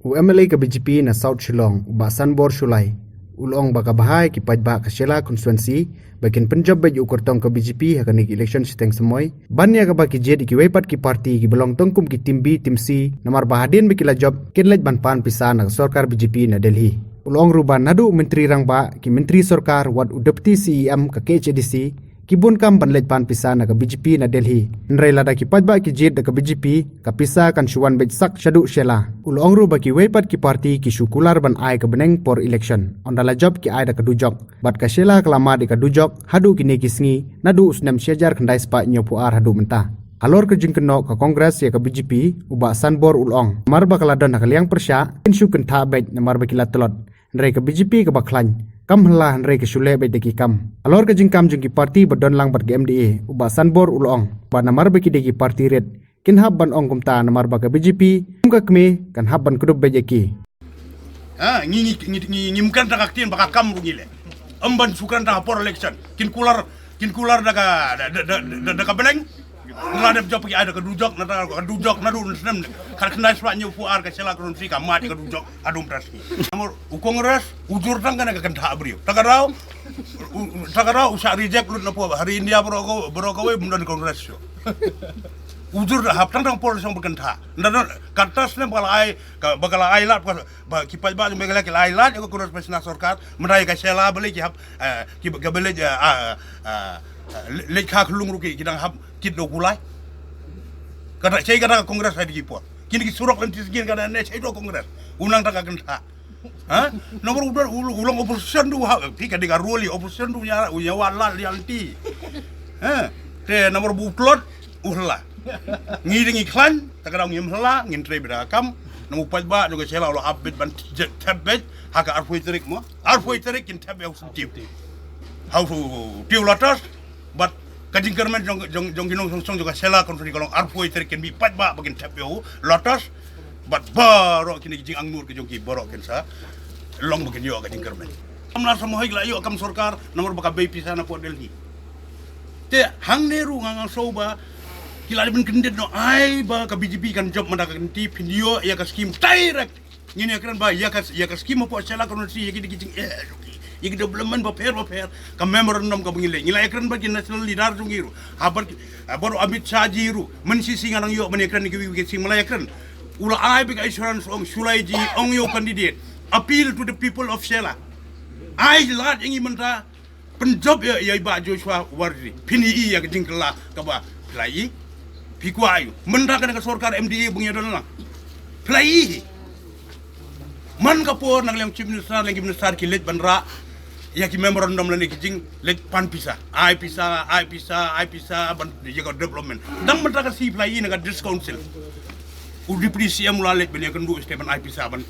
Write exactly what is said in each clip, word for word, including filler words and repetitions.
U M L A ka B J P na South Shillong, u Bah Sanbor Shullai, u la ong ba ka bha ïa ki paidbah ka Shella constituency ba kin pynjop beit ïa u kyrtong ka B J P ha kane ka election shiteng samoi, ban ïa kaba ki jied ïa kiwei pat ki party kiba long tang kum ki team B, team C, namar ba hadien ba ki la jop kin leit ban pan pisa na ka sorkar B J P na Delhi. U la ong ruh ba naduh u Myntri Rangbah, ki Myntri Sorkar, wat u Deputy C E M ka K H A D C, ki bun kam ban leit pan pisa na ka B J P na Delhi. Hynrei lada ki paidbah ki jied da ka B J P, ka pisa kan shu wan beit sak shaduh Shella. U la ong ruh ba kiwei pat ki party ki shu kular ban ai ka bneng por election, ynda la jop ki ai da ka dujok. Bad ka Shella ka la mad ïa ka dujok haduh kine ki sngi, naduh u snem shi hajar khyndai spah hynñiewphew ar haduh mynta. Halor ka jingkynnoh ka Congress ïa ka B J P, u Bah Sanbor u la ong, namar ba ka la don ha ka liang pyrshah, kin shu kynthah beit namar ba ki la tlot. Hynrei ka B J P kaba khlaiñ, kam hynla hynrei ka shu leh beit da ki kam. Halor ka jingkam jong ki party ba don lang bad ka M D A, u Bah Sanbor u la ong ba namar ba ki dei ki party rit, kin hap ban ong kumta namar ba ka B J P kum ka kmie kan hap ban kdup beit ïa ki. Ha, ngi, ngi, ngi, ngi, ngim kren da ka ktien ba ka kam ruh ngi leh. Ym ban shu kren da ka por election. Kin kular, kin kular da ka, da, da, da, da, da ka bneng. Nga dep jop ki ai da ka dujok, na da ka dujok, naduh u snem khatkhyndai spah hynñiewphew ar ka Shella constituency ka mad ïa ka dujok, haduh mynta shi. Namar u Congress u jur tang kane ka kynthah briew. Ta ka daw, u, u, ta ka daw u shah reject lut na pdeng, ha ri India baroh ka, baroh kawei ym don Congress shuh. U jur da hap tang tang por song ba kynthah. Nda don, kata snem ba ka la ai, ka, ba ka la ai lad, ba, ba ki paidbah jong Meghalaya ki la ai lad ïa ka Congress ban shna sorkar, mynta ïa ka Shella balei ki hap, eh, ki, ka balei, eh, ah, ah, ah, le-, leit kha khyllung ruh ki, ki dang hap kit da u kulai. Kata shei kata ka Congress ha kine ki por. Kine ki surok lynti skin kata ne shei da u Congress. U nang ta ka kynthah. Ha? Namar u don, u, u long opposition ruh ha, phi ka dei ka role opposition ruh ïa, u ïa wad lad ïa lynti. Ha? Te namar ba u tlot, u hla. Ngi dei ngi khlaiñ, ta ka daw ngim hla, ngin trei beit da ka kam. Namar u paidbah jong ka Shella u la ap beit ban thep beit ha ka arphew tarik mo. Arphew tarik kin thep ïa u Syntiew. Ha u Syntiew Lotus, bad ka jingkyrmen jong, jong, jong ki nongshong shnong jong ka Shella constituency ka long arphew tarik kin mih paidbah ba kin thep ïa u Lotus. Bad baroh kine ki jingangnud ki jong ki baroh kin sa long ba kin ïoh ka jingkyrmen. Kam la samoi ki la ïoh kam sorkar namar ba ka bei pisa na pdeng Delhi. Te hangne ruh nga nga sngew ba ki la dei ban kyndit noh, ai ba ka B J P kan jop mynta ka kynti phin ïoh ïa ka skim direct. Ngin ïa kren ba ïa ka, ïa ka skim hapoh Shella constituency ïa ki, ïa ki jing, eh, ïa ki development bapher bapher, ka memorandum kaba ngi leh. Ngi la ïa kren bad ki national leader jong ngi ruh. Ha bad, ha bad u Amit Shah ji ruh. Mynshisha nga nang ïoh ban ïa kren ïa kiwei kiwei ki skim, nga la ïa kren. U la ai beit ka assurance, ong Shullai ji, ong ïa u candidate. Appeal to the people of Shella. Ai lad ïa ngi mynta. Pynjop ïa, ïa i Bah Joshua Warjri. Phin ïohi ïa ka jingkylla kaba phi la ïohi. Phi kwah ïohi. Mynta kane ka sorkar M D A ba ngi ïa don lang, phi la ïohi hi. Man ka por na ka liang Chief Minister, na ki Minister ki leit ban rah ïa ki memorandum lane ki jingleit pan pisa. Ai pisa, ai pisa, ai pisa ban ïa ka development. Tang mynta ka sngi phi la ïohi na ka District Council, u Deputy C M u la leit ban ïakynduh sha ban ai pisa ban.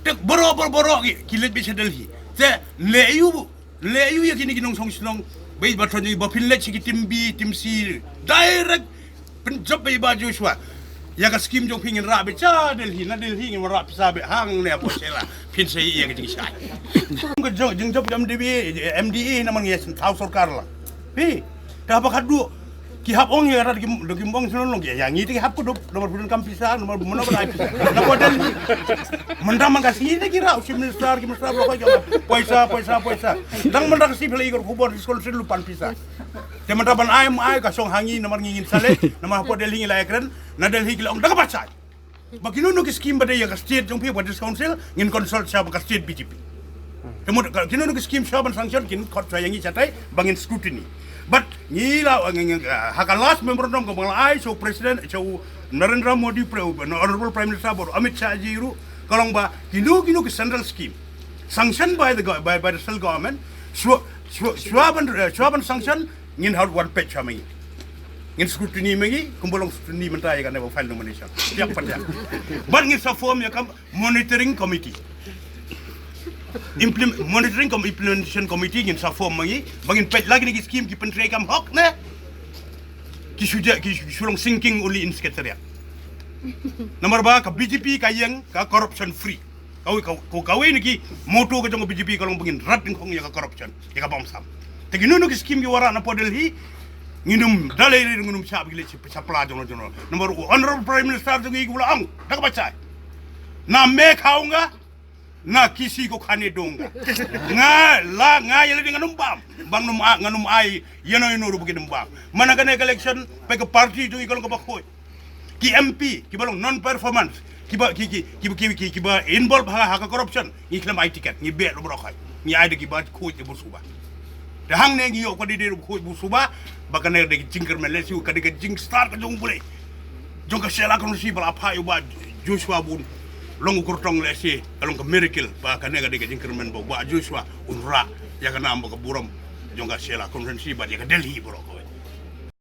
Te baroh, baroh, baroh ki, ki leit beit sha Delhi. Te leh ïa u Leh ïa u ïa kine ki nongshong shnong. Beit ba thon ïa ba phin leit sha ki team B, team C. Direct pynjop beit Bah Joshua. Ïa ka skim jong phi ngin rah beit sha Delhi, na Delhi ngin rah pisa beit hangne hapoh Shella. Phin sa ïa ka jingshai. Ka jong, jingjop M D A, M D A namar ngi ïa sngewthuh sorkar la. Phi, ta ba khadduh ki hap ong ïa rat ki, da ki ong shnong long ki ïa ngi te ki hap kuduk, namar phi donkam pisa, namar mano ba ai pisa. Na pdeng Delhi. Mynta man ka sngi te ki rah u Chief Minister, ki Minister ba koi jong. Poisa, poisa, poisa. Dang mynta ka sngi phi la i ka khubor District Council ruh pan pisa. Te mynta ban ai, ai ka shong ha ngi namar ngi ngin sa leit, namar hapoh Delhi ngi la ïakren, na Delhi ki la ong da kaba shai. Ba kino kino ki skim ba dei ïa ka state jong phi ba District Council, ngin consult sha ba ka state B J P. Te mut ka, kino kino ki skim sha ban sanction kin khot sha ïa ngi shatai ba ngin scrutiny. But ngi la, ngi, ngi, ha ka last memorandum kaba nga la ai sha u President, sha u Narendra Modi, Pre-, Honorable Prime Minister, bad u Amit Shah ji ruh, ka long ba kino kino ki central scheme sanctioned by the go-, by, by the central government, shuwa, shuwa, shuwa ban, eh, shuwa ban sanction, ngin hap wan peit sha ma ngi. Ngin scrutiny ma ngi, kumba long scrutiny mynta ïa kane ba file nomination. Tiak pa tiak. Bad ngin sa form ïa ka monitoring committee. Implem-, monitoring cum implementation committee ngin sa form ma ngi, ba ngin peit la kine ki skim ki pyntreikam hok ne. Ki shu ja, ki shu, shu long sinking only in Secretariat. Namar ba ka B J P ka ïeng ka corruption free. Kawei, ka, ka, kawei na ki motto ka jong ka B J P ka long ba ngin rat dyngkhong ïa ka corruption, ïa ka bamsap. Te kino kino ki skim ki wanrah na pdeng Delhi, nginym da lei lei, nginym shah ba ki leit sha pla jong jong. Namar u Honorable Prime Minister jong ngi u la ong da kaba shai. Na me khaunga, na kisi ko khane donga. Nga la nga yele dinga numbam. Bang num a nga num ai yeno yeno rubu ki numbam. Mana kane ka election pe ka party tu ikon ko bakoi. Ki M P ki ba long non performance, ki ba ki ki ki ki ki ki ba involve ha ha ka corruption. Ngi khlem ai ticket, ngi be lo bro khai. Ngi ai de ki ba khuid de bu suba. Te hangne ngi ïoh ka dei dei rubu khuid bu suba. Ba kane de jingkyrmen lehse ka dei ka jingstart ka jong u Blei. Jong ka Shella constituency ba la phah ïa u Bah Joshua bun long u kyrtong lehse ka long ka miracle ba kane ka dei ka jingkyrmen ba u Bah Joshua un rah ïa ka nam ba ka burom jong ka Shella constituency ba ïa ka Delhi bro.